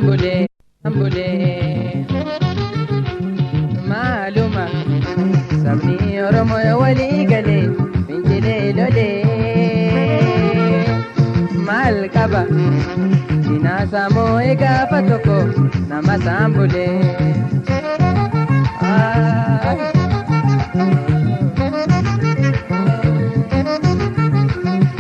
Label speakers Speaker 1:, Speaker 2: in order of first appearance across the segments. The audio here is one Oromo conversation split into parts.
Speaker 1: Bulee bulee maaluma sabni Oromoo walii galee fincilee lolee maal qaba dinaasaa moo'ee gaafa tokko nama isaan bulee.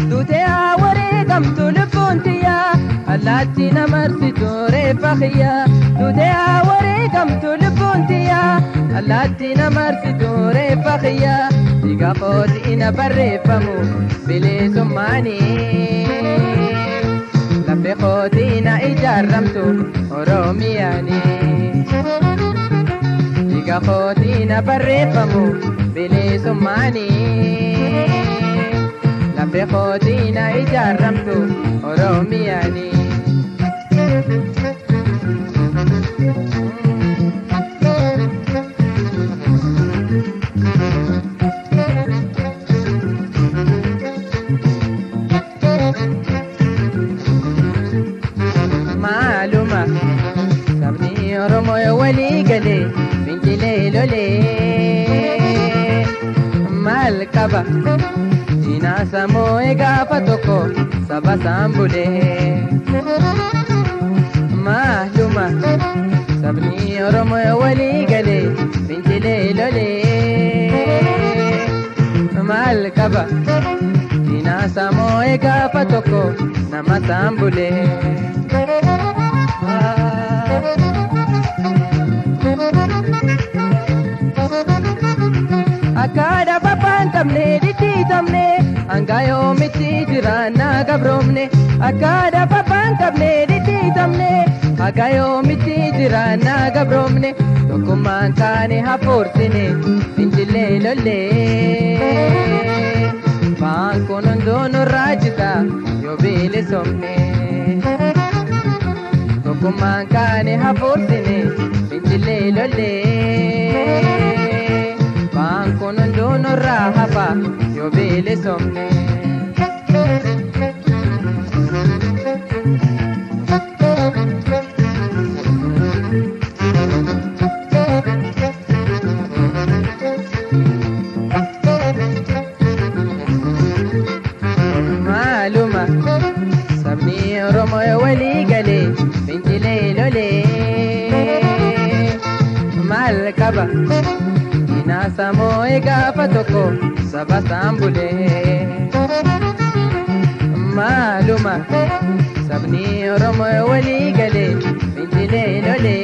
Speaker 1: Duutee haa wareegamtu lubbuun tiyyaa allaatti namarsitu reeffa kiyyaa. Duutee haa wareegamtu lubbuun tiyyaa allaatti namarsitu reeffa kiyyaa. Dhiiga kootiin barreeffamu bilisummaanii. Lafee kootiin ijaarramtu Oromiyaanii. Dhiiga kootiin barreeffamu bilisummaanii. Lafee kootiin ijaarramtu Oromiyaanii. Maaluma sabni Oromoo walii galee fincilee lolee maal qaba diinaa moo'ee gaafa tokko saba isaan bulee. Maaluma sabni Oromoo walii galee fincilee lolee maal qaba diinaa moo'ee gaafa tokko nama isaan bulee. Akka dhaabbataan qabne dhidhiitamne hanga yoomitti jiraannaa gabroomne. Akka dhaabbataan qabne dhidhiitamne hanga yoomitti jiraannaa gabroomne. Tokkummaan kaane hafuursine fincilee lollee. Baankuun hunduu nurraa jita yoo bilisomne. Tokkummaan kaane hafuursine fincilee lollee. Baankuun hunduu nurraa hafa yoo bilisomne. Maaluma sabni Oromoo walii galee fincilee lolee maal qaba diinaa moo'ee gaafa tokko saba isaan bulee. Maaluma sabni Oromoo walii galee fincilee lolee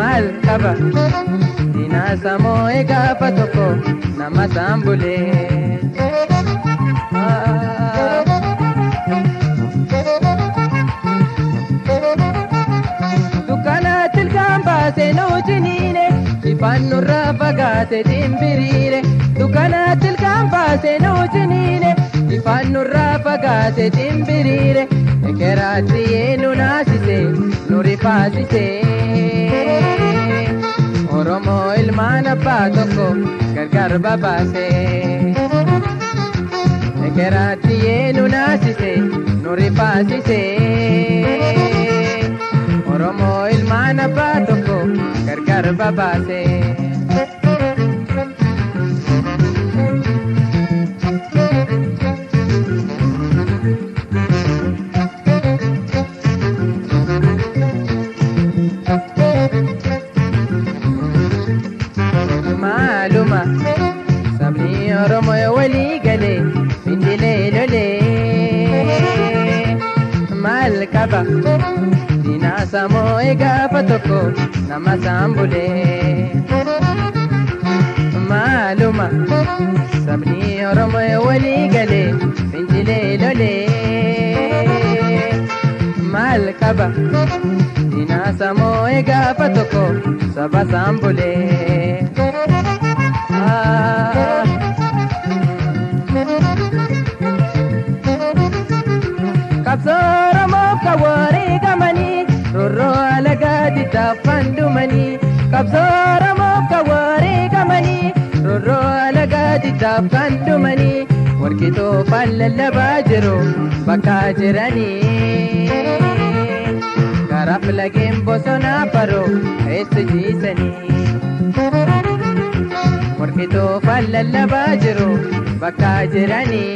Speaker 1: maal qaba diinaa moo'ee gaafa tokko nama isaan bulee. Dukkana tilkaan baasee nu jiniine ifaan nurraa fagaate dimbiriire. Dukkana tilkaan baasee nu jiniine ifaan nurraa fagaate dimbiriire. Ekeraatti nu naasise nu rifaasise. Oromoo ilmaan abbaa tokko gargar babaase. Ekeraatti nu naasise nu rifaasise. Oromoo ilmaan abbaa tokko gargar babaase. Maaluma sabni Oromoo walii galee fincilee lolee maal qaba diinaa moo'ee gaafa tokko nama isaan bulee. Maaluma sabni Oromoo walii galee fincilee lolee maal qaba diinaa moo'ee gaafa tokko saba isaan bulee. Qabsoo Oromoof kan wareegamanii roorroo alagaa diddaafan dhumanii. Qabsoo Oromoof kan wareegamanii roorroo alagaa diddaafan dhumanii. Warqii toofaan lallabaa jiru bakka jiranii. lageen bosonaa faroo eessa jiisanii. Morkituu lallabaa jiru bakka jiranii.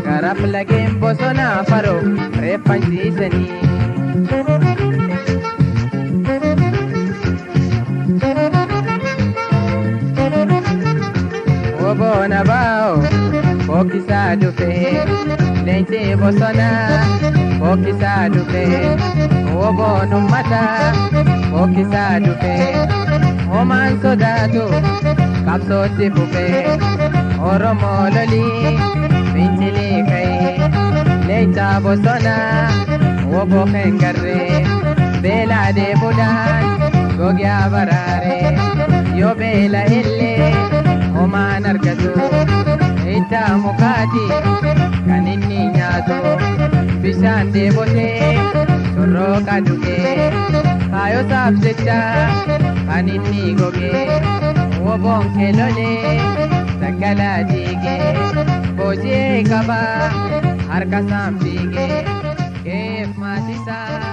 Speaker 1: Garaaf lageen bosonaa faroo reeffan ciisanii. Oboona baa'o fokkisaa dhufee leenci bosonaa fokkisaa dhufee oboon uummataa fokkisaa dhufee homaan sodaatu qabsootti fufee Oromoo lolii fincilee ka'ee leenca bosonaa oboo kengarree beelaa deebuudhaan gogaa baraaree yoo beela illee homaan argatu iddaa mukaati kan inni nyaatu bishaan deebotee shorroqa dhugee kaayosaaf jecha kan inni gogee woboon keelolee daggalaa diigee booji'ee qabaa harka isaan fiigee keef maatisaa.